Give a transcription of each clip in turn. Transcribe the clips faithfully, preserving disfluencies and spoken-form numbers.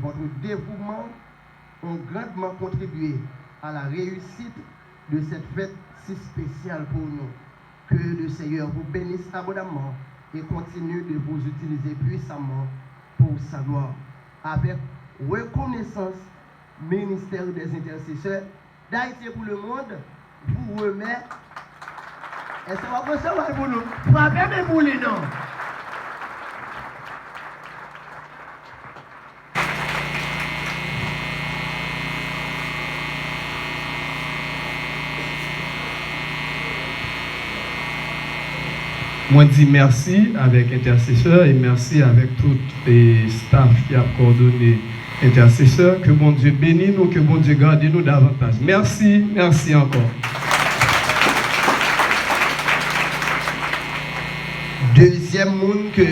Votre dévouement ont grandement contribué à la réussite de cette fête si spéciale pour nous. Que le Seigneur vous bénisse abondamment et continue de vous utiliser puissamment pour sa gloire. Avec reconnaissance, Ministère des Intercesseurs d'Haïti et pour le monde vous remet. Èske w ap resevwa l pou nou? Frape men pou li non. Mwen di mèsi avèk entèsesè e mèsi avèk tout e staff ki ap kowòdone entèsesè. Ke Bondye beni nou, ke Bondye gade nou davantaj. Mèsi, mèsi ankò. Dezyèm moun ke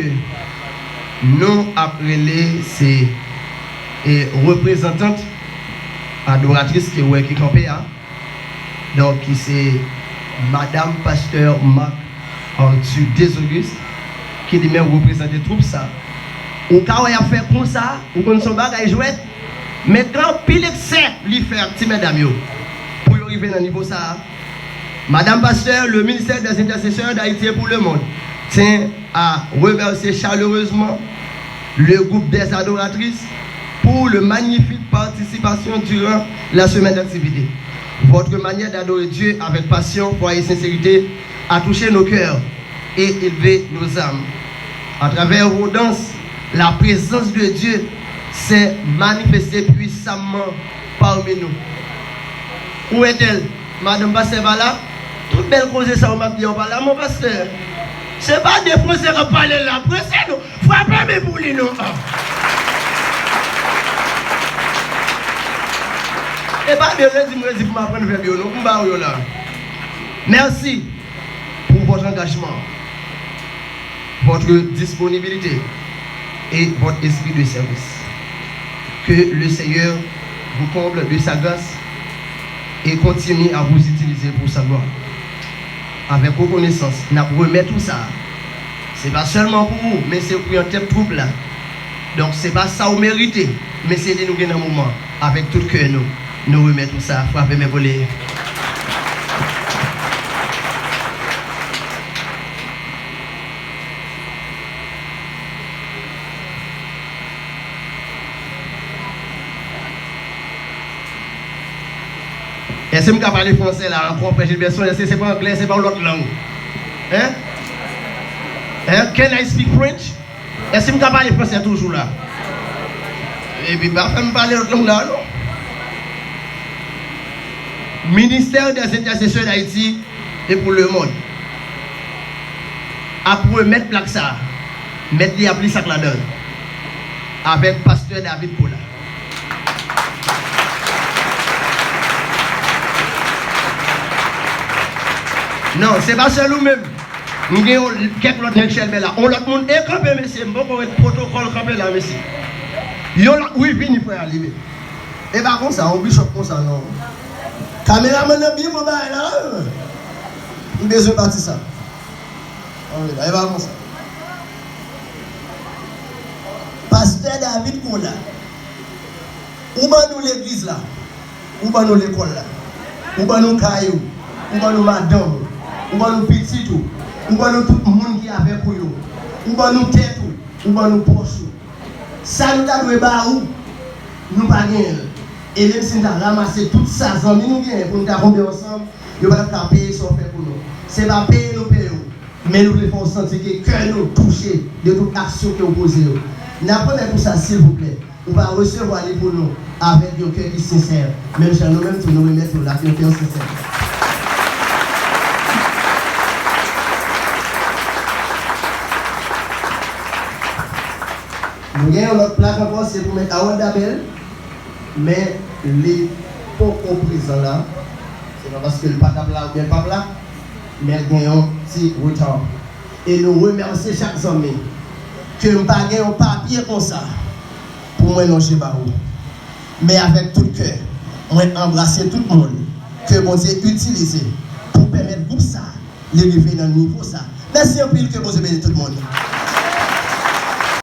nou ap rele se e reprezantant adoratris ke w wè ki kanpe a. Donk ki se Madanm Pastè Marc Arthur Desauguste ki li menm reprezante twoup sa. Ou ka wè y ap fè konsa, ou konn se yon bagay jwèt, men gen anpil eksè li fè ak ti medam yo pou yo rive nan nivo sa a. Madame Pasteur, le ministère des intercesseurs d'Haïti et pour le monde tient à remercier chaleureusement le groupe des adoratrices pour le magnifique participation durant la semaine d'activité. Votre manière d'adorer Dieu avec passion, foi et sincérité a touché nos cœurs et élevé nos âmes. À travers vos danses, la présence de Dieu s'est manifestée puissamment parmi nous. Où est-elle? Madanm pastè pa la? Tout bèl koze sa yo m ap di yo pa la, mon pastè. Se pa de franse k ap pale la, prese nou. Frape men pou li non. E pa de redi m redi pou m aprann vèb yo non, m ba w yo la. Mèsi pou vòt angajman, vòt disponibilite e vòt espri de sèvis. Ke le Seigneur vous comble de sa grâce et continue à vous utiliser pour sa gloire. Avèk rekonesans, n ap remèt ou sa. Se pa sèlman pou ou, men se pou yon tèt twoup la. Donk, se pa sa ou merite, men se li nou gen nan moman. Avèk tout kè nou, nou remèt ou sa. Frape men pou li. Èske m ka pale fransè la ankò, Frè Gilbertson? Èske se pa anglè, se pa yon lòt lang? Hein? Hein? Can I speak French? Èske m ka pale fransè toujou la? Epi pa fè m pale lòt lang la non. Ministère des intercesseurs d'Haïti et pour le monde ap remèt plak sa a, mèt li ap li sa k ladan l, avèk pastè David Colas. Non, se pa sèl ou menm. M gen yon kèk lòt nèg chèlbè la. On lòt moun e kanpe mesye, m poko wè pwotokòl kanpe la mesye. Yon lòt, wi, vini frè a li menm. E pa konsa, yon bishop konsa non. Kameramann nan byen pran bagay la. M bezwen pati sa. Ann rele, e pa konsa. Pastè David Colas, ou ban nou legliz la, ou ban nou lekòl la, ou ban nou kay ou, ou ban nou madanm ou, ou ban nou pitit ou, ou ban nou tout moun ki avèk ou yo, ou ban nou tèt ou, ou ban nou pòch ou. Sa nou ta dwe ba ou, nou pa genyen l. E menm si n ta ranmase tout sa zanmi nou genyen pou n ta konbe ansanm, yo pa t ap ka peye sa w fè pou nou. Se pa peye nou peye w, men nou vle fè w santi ke kè nou touche de tout aksyon ke w poze yo. N ap remèt ou sa silvouplè. Ou va resevwa li pou nou avèk yon kè ki sensè, menm jan nou menm tou nou remèt ou l ak yon kè sensè. Nou gen yon lòt plak ankò, se pou mèt Harold Abel, men li poko prezan la. Se pa paske l pa t ap la oubyen l p ap la, men l gen yon ti reta. E nou remèsye chak zanmi ke m pa gen yon papye konsa pou mwen lonje ba ou. Men avèk tout kè, mwen anbrase tout moun ke Bondye itilize pou pèmèt gwoup sa li rive nan nivo sa. Mèsi anpil, ke Bondye beni tout moun.